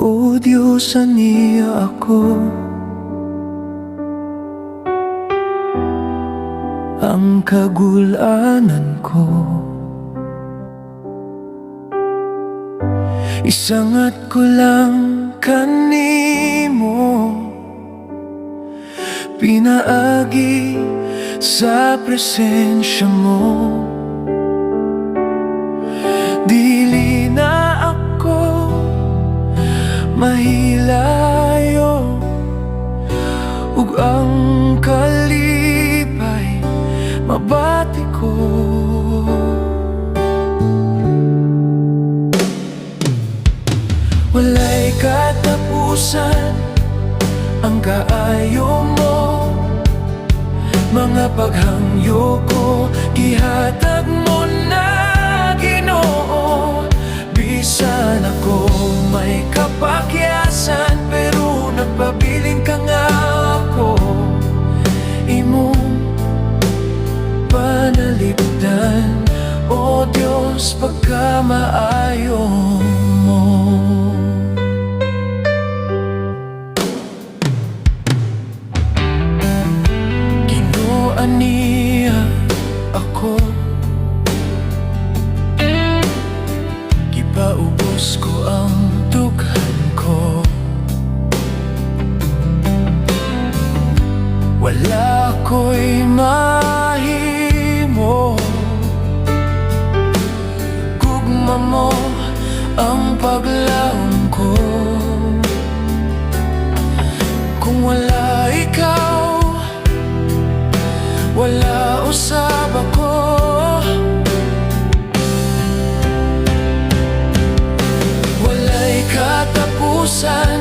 O Diyos, niya ako ang kagulanan ko. Isangat ko lang kanimo, pinaagi sa presensya mo. Dili na ako mahilayo, ug ang kalipay mabati ko. Walay katapusan ang kaayo mo. Mga paghangyo ko, gihatag mo na, Ginoo. Bisan ako may kapakyasan, pero nagpabilin ka nga ako imong panalipdan. O Diyos, pagkamaayo mo. Ginoo niya ako, gipaubos ko ang dughan ko. Wala ko'y mahimo, gugma mo ang paglaom ko. Kung wala ikaw, wala usab ako. Walay katapusan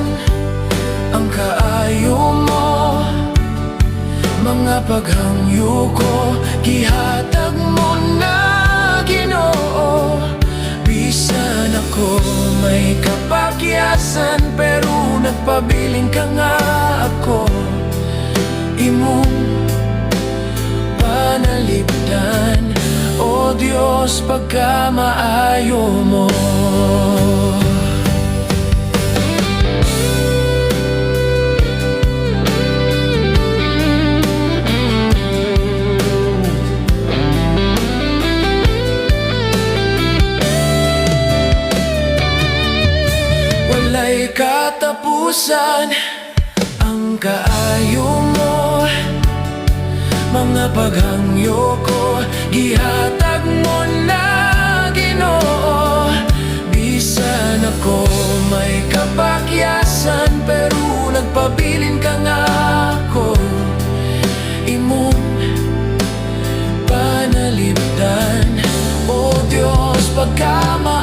ang kaayo mo. Mga paghangyo ko, gihatag mo na, Ginoo. Bisan ako may kapakyasan, pero nagpabilin ka nga ako imong panalipdan. O Diyos, pagkamaayo mo. Walay katapusan ang kaayo mo. Mga paghangyo ko, gihatag mo na, Ginoo. Bisan ako may kapakyasan, pero nagpabilin ka nga ako imong panalipdan. O Diyos, pagkamaayo